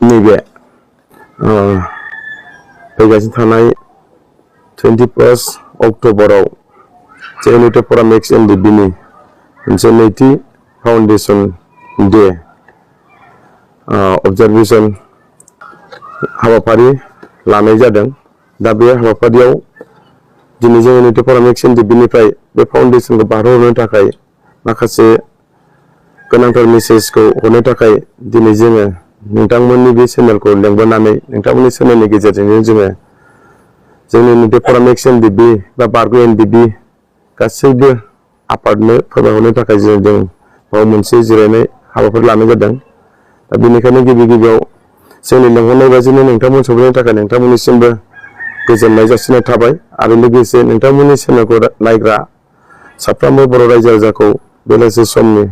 नैबे फैगासिनो थानाय 21 अक्ट'बराव इउनिटेड फराम एक्स एनडिबि नि मोनसे नैथि फाउन्डेसन डे अबजारभेशन हाबाफारि लानाय जादों। दा बे हाबाफारियाव दिनै जों इउनिटेड फराम एक्स एनडिबि निफ्राय बे फाउन्डेसनखौ बारहोहरनो थाखाय माखासे गोनांथार मेसेजखौ हरनो थाखाय दिनै जोङो नोंथांमोननि बे चेनेलखौ लेंबोनानै नोंथांमोननि चेनेलनि गेजेरजों जोङो जोंनि इउनिटेड फराम एक्स एनडिबि बा बारग' एनडिबि गासैबो आफादनो फोरमायहरनो थाखाय जों बाव मोनसे जिरायनाय हाबाफारि लानाय जादों। दा बेनिखायनो गिबियाव जोंनि लेंहरनाय बायदिनो नोंथांमोन सफैनायनि थाखाय नोंथांमोननिसिमबो गोजोननाय जासिनाय थाबाय आरो लोगोसे नोंथांमोननि चेनेलखौ नायग्रा साफ्रोमबो बर' रायजो राजाखौ बेलासि समनि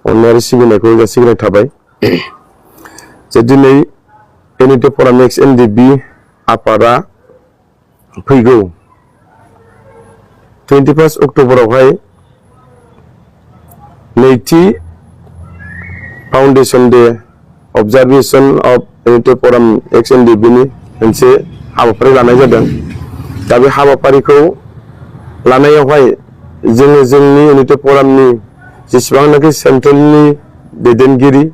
अननायारि सिबिनायखौ जासिग्रोनाय थाबाय। जे दिनै इउनिटेड फराम एक्स एनडिबि आफादा फैगौ 21 अक्ट'बरावहाय नैथि फाउन्डेसन डे अबजारभेशन अफ इउनिटेड फराम एक्स एनडिबि नि मोनसे हाबाफारि लानाय जादों। दा बे हाबाफारिखौ लानायावहाय जोङो जोंनि इउनिटेड फरामनि जेसेबांनाखि सेन्ट्रेलनि दैदेनगिरि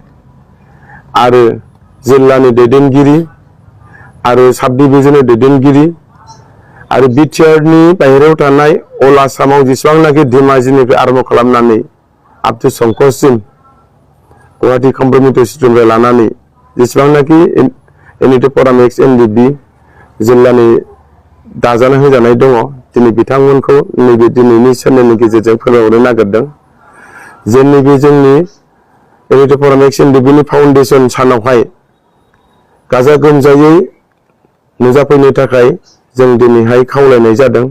आरो जिल्लानि दैदेनगिरि आरो साब डिभिजननि दैदेनगिरि आरो बिटिआरनि बाहेरायाव थानाय अल आसामाव जेसेबांनाखि धेमाजिनिफ्राय आरम्भ खालामनानै आप टु संकससिम गुवाहाटी कम्पार्टमेन्ट स्टेडियामनिफ्राय लानानै जेसेबांनाखि इउनिटेड फराम एक्स एनडिबि जिल्लानि दाजानो होजानाय दङ दिनै बिथांमोनखौ नैबे दिनैनि चेनेलनि गेजेरजों फोरमायहरनो नागिरदों जे नैबे जोंनि इउनिटेड फराम एक्स एनडिबि नि फाउन्डेसन सानावहाय गाजा गोमजायै नुजाफैनो थाखाय जों दिनैहाय खावलायनाय जादों।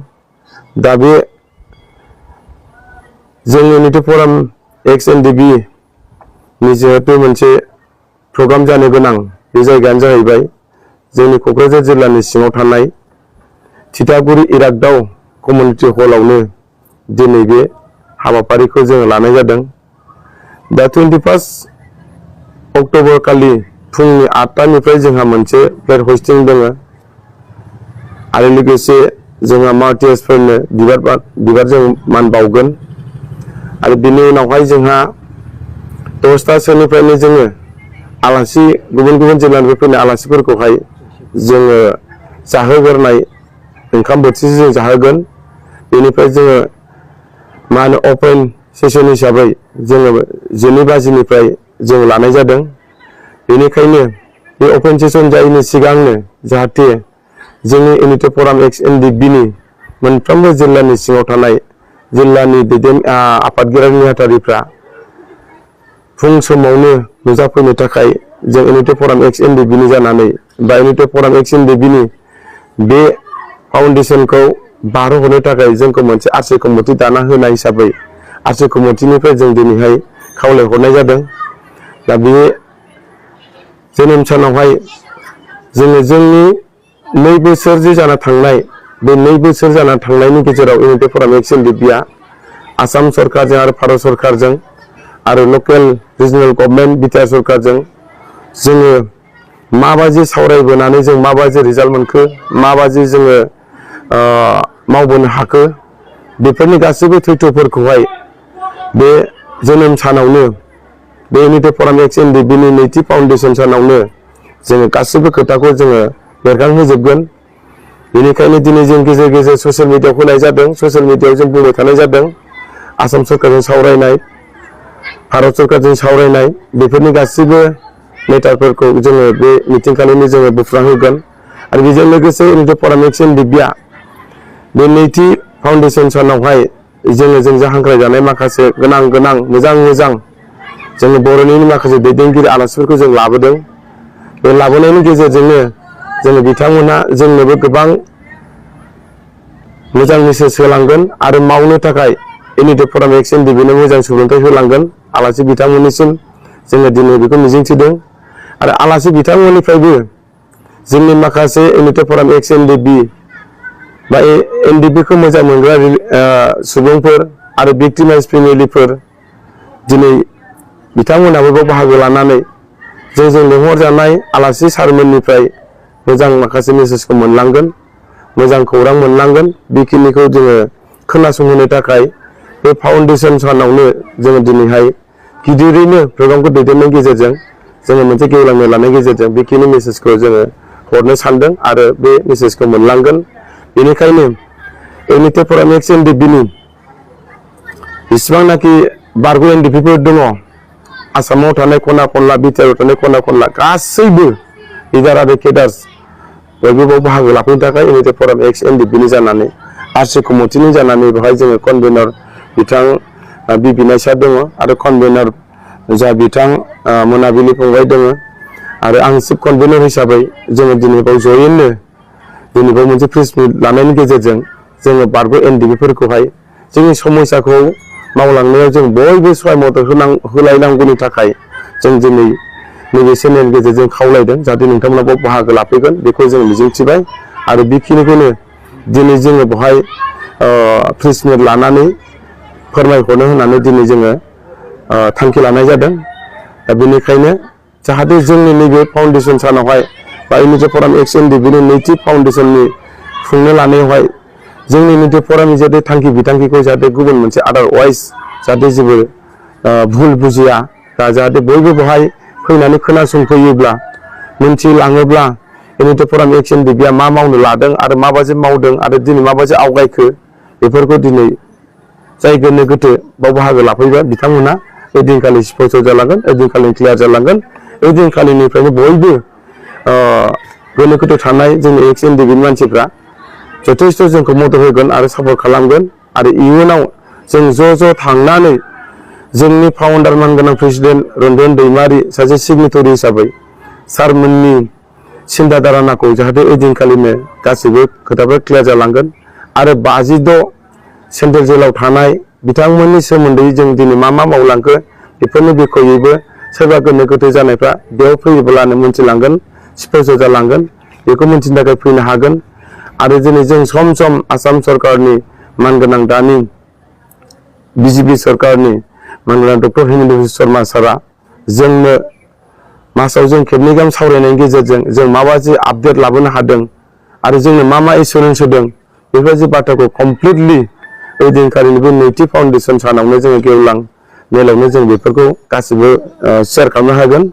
दा बे जों इउनिटेड फराम एक्स एनडिबि नि जिहेतु मोनसे प्रग्राम जानो गोनां बे जायगायानो जाहैबाय जोंनि क'क्राझार जिल्लानि सिङाव थानाय थिथागुरि इरागदाव कमिउनिटि हलावनो दिनै बे हाबाफारिखौ जोङो लानाय जादों। दा 21 अक्ट'बर खालि फुंनि 8टानिफ्राय जोंहा मोनसे फ्लेग हस्टिं दङ आरो लोगोसे जोंहा मार्टियार्सफोरनो बिबारजों मान बावगोन आरो बिनि उनावहाय जोंहा 10टासोनिफ्रायनो जोङो आलासि गुबुन जिल्लानिफ्राय फैनाय आलासिफोरखौहाय जोङो जाहोगोरनाय ओंखाम बोथिसे जों जाहोगोन। बेनिफ्राय जोङो अपेन सेसन हिसाबै जोङो 12 बाजिनिफ्राय जों लानाय जादों। बेनिखायनो बे अपेन सेसन जायैनि सिगांनो जाहाथे जोंनि इउनिटेड फराम एक्स एनडिबि नि मोनफ्रोमबो जिल्लानि सिङाव थानाय जिल्लानि आफादगिरि नेहाथारिफ्रा फुं समावनो नुजाफैनो थाखाय जों इउनिटेड फराम एक्स एनडिबि नि जानानै बा इउनिटेड फराम एक्स एनडिबि नि बे फाउन्डेसनखौ बारहोहरनो थाखाय जोंखौ मोनसे आरसि कमिटि दाना होनाय हिसाबै आरसि कमिटिनिफ्राय जों दिनैहाय खावलायहरनाय जादों। दा बे जोनोम सानावहाय जोङो जोंनि 2 बोसोर जे जाना थांनाय बे 2 बोसोर जाना थांनायनि गेजेराव इउनिटेड फराम एक्स एनडिबिआ आसाम सरकारजों आरो भारत सरकारजों आरो लकेल रिजनेल गभर्नमेन्ट बिटिआर सरकारजों जोङो माबायदि सावरायबोनानै जों माबायदि रिजाल्ट मोनखो माबायदि जोङो मावबोनो हाखो बेफोरनि गासैबो थैथ'फोरखौहाय बे जोनोम सानावनो बे इउनिटेड फराम एक्स एनडिबि नि नैथि फाउन्डेसन सानावनो जोङो गासैबो खोथाखौ जोङो बेरखांहोजोबगोन। बेनिखायनो दिनै जों गेजेर गेजेर ससियेल मिडियायाव होनाय जादों। ससियेल मिडियायाव जों बुंबाय थानाय जादों आसाम सरकारजों सावरायनाय भारत सरकारजों सावरायनाय बेफोरनि गासैबो मेटारफोरखौ जोङो बे मिथिंखालिनो जोङो बुफ्रांहोगोन आरो बेजों लोगोसे इउनिटेड फराम एक्स एनडिबिआ बे नैथि फाउन्डेसन सानावहाय जों हांख्रायजानाय माखासे गोनां मोजां जोङो बर'नि माखासे दैदेनगिरि आलासिफोरखौ जों लाबोदों। बे लाबोनायनि गेजेरजोंनो जोङो बिथांमोनहा जोंनोबो गोबां मोजां मेसेज होलांगोन आरो मावनो थाखाय इउनिटेड फराम एक्स एनडिबिनो मोजां सुबुंथाय होलांगोन आलासि बिथांमोननिसिम जोङो दिनै बेखौ मिजिंथिदों आरो आलासि बिथांमोननिफ्रायबो जोंनि माखासे इउनिटेड फराम एक्स एनडिबि बा एनडिबिखौ मोजां मोनग्रा सुबुंफोर आरो भिक्टिमाइज फेमिलिफोर दिनै बिथांमोनाबो बाहागो लानानै जों लिंहरजानाय आलासि सारमोननिफ्राय मोजां माखासे मेसेजखौ मोनलांगोन, मोजां खौरां मोनलांगोन। बेखिनिखौ जोङो खोनासंहोनो थाखाय बे फाउन्डेसन सानावनो जोङो दिनैहाय गिदिरैनो प्रग्रामखौ दैदेननायनि गेजेरजों जोङो मोनसे गेवलां मेल लानायनि गेजेरजों बेखिनि मेसेजखौ जोङो हरनो सानदों आरो बे मेसेजखौ मोनलांगोन। बेनिखायनो इउनिटि फराम एक्स एनडिपिनि जेसेबांनाखि बारग' एनडिपिफोर दङ, आसामाव थानाय खना खनला, बिटिआरआव थानाय खना खनला गासैबो लिडार आरो केडार्स बयबो बाहागो लाफैनो थाखाय इउनिटि फराम एक्स एनडिपिनि जानानै आरसि कमिटिनि जानानै बेवहाय जोङो कनभेनर बिथां बिबिनाय सार दङ आरो कनभेनर जा बिथां मोनाबिलि फंबाय दङ आरो आं चिफ कनभेनर हिसाबै जोङो दिनै बाव जयैनो दिनै बाव मोनसे प्रेस मिट लानायनि गेजेरजों जोङो बारग' एनडिपिफोरखौहाय जोंनि समस्याखौ मावलांनायाव जों बयबो सहाय मदद होलायनांगौनि थाखाय जों दिनै नैबे चेनेलनि गेजेरजों खावलायदों जाहाथे नोंथांमोनाबो बाहागो लाफैगोन बेखौ जों मिजिंथिबाय आरो बेखिनिखौनो दिनै जोङो बेवहाय प्रेस मिट लानानै फोरमायहरनो होननानै दिनै जोङो थांखि लानाय जादों। दा बेनिखायनो जाहाथे जोंनि नैबे फाउन्डेसन सानावहाय बा इउनिटि फराम एक्स एनडिपिनि नैथि फाउन्डेसननि खुंनो लानायावहाय जोंनि इउनिटि फरामनि जाहाथे थांखि बिथांखिखौ जाहाथे गुबुन मोनसे आदारवाइज जाहाथे जेबो भुल बुजिया, दा जाहाथे बयबो बेवहाय फैनानै खोनासंफैयोब्ला मोनथिलाङोब्ला इउनिटि फराम एक्स एनडिपिआ मा मावनो लादों आरो माबायदि मावदों आरो दिनै माबायदि आवगायखो बेफोरखौ दिनै जाय गोनो गोथो बाव बाहागो लाफैबाय बिथांमोना ओइदिनखालि स्पष्ट जालांगोन, ओइदिनखालि क्लियार जालांगोन। ओइदिनखालिनिफ्रायनो बयबो गोनो गोथो थानाय जोंनि एक्स एनडिपिनि मानसिफ्रा जथेस्थ' जोंखौ मदद होगोन आरो सापर्ट खालामगोन आरो इयुनाव जों ज' थांनानै जोंनि फाउन्डार मानगोनां प्रेसिडेन्ट रन्जन दैमारि सासे सिगनेटरि हिसाबै सारमोननि सिन्था धारनाखौ जाहाथे ओइदिनखालिनो गासैबो खोथाफोरा क्लियार जालांगोन आरो 56 सेन्ट्रेल जेलाव थानाय बिथांमोननि सोमोन्दै जों दिनै मा मावलांखो बेफोरनि बिखयैबो सोरबा गोनो गोथो जानायफ्रा बेयाव फैयोब्लानो मोनथिलांगोन, स्पष्ट जालांगोन, बेखौ मोनथिनो थाखाय फैनो हागोन। आरो दिनै जों सम आसाम सरकारनि मानगोनां दानि बिजेपि सरकारनि मानगोनां डक्टर हिमन्त बिश्व शर्मा सारा जोंनो मासाव जों खेबनै गाहाम सावरायनायनि गेजेरजों जों माबायदि आपडेट लाबोनो हादों आरो जोंनो मा एसुरेन्स होदों बेफोरबायदि बाथ्राखौ कमप्लिटलि ओइदिनखालिनि बे नैथि फाउन्डेसन सानावनो जोङो गेवलां मेलावनो जों बेफोरखौ गासिबो शेयार खालामनो हागोन।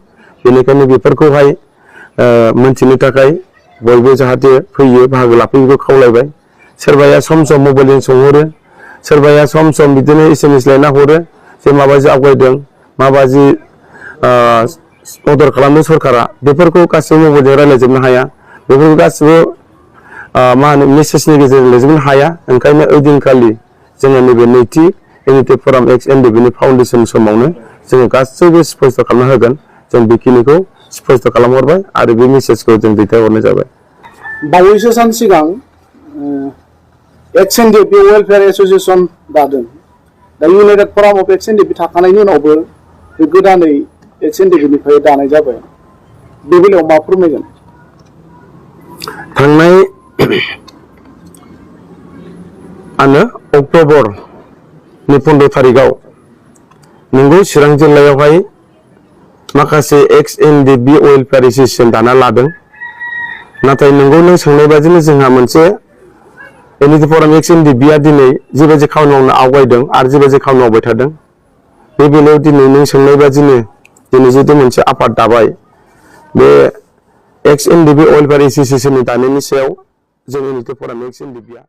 बेनिखायनो बेफोरखौहाय मोनथिनो थाखाय बयबो जाहाथे फैयो बाहागो लाफैयो खावलायबाय। सोरबाया सम मबाइलजों सोंहरो, सोरबाया सम बिदिनो SMS लायना हरो जे माबायदि आवगायदों, माबायदि मदद खालामदों सरकारा, बेफोरखौ गासिबो मबाइलजों रायज्लायजोबनो हाया, बेफोरखौ गासिबो मा होनो मेसेजनि गेजेरजों लिरजोबनो हाया। ओंखायनो ओइदिनखालि जोङो नैबे नैथि इउनिटि फराम एक्स एनडिपिनि फाउन्डेसन समावनो जोङो गासैबो स्पष्ट खालामना होगोन। जों बेखिनिखौ स्पष्ट खालामहरबाय आरो बे मेसेजखौ जों दैथायहरनाय जाबाय। बावैसो सान सिगां एक्स एनडिपि वेलफेयार एस'सिएसन दादों। दा इउनाइटेड फराम अफ एक्स एनडिपि थाखानायनि उनावबो बे गोदानै एक्स एनडिपिनिफ्राय दानाय जाबाय। बे बेलायाव मा फोरमायगोन? थांनाय अक्ट'बरनि 15 तारिखआव नंगौ चिरां जिल्लायावहाय माखासे एक्स एनडिपि वेलफेयार एस'सिएसन दाना लादों। नाथाय नंगौ नों सोंनाय बादिनो जोंहा मोनसे इउनिटि फराम एक्स एनडिपिआ दिनै जेबायदि खामानि मावनो आवगायदों आरो जेबायदि खामानि मावबाय थादों, बे बेलायाव दिनै नों सोंनाय बादिनो दिनै जितु मोनसे आफाद दाबाय, बे एक्स एनडिपि वेलफेयार एस'सिएसननि दानायनि सायाव जों इउनिटि फराम एक्स एनडिपिआ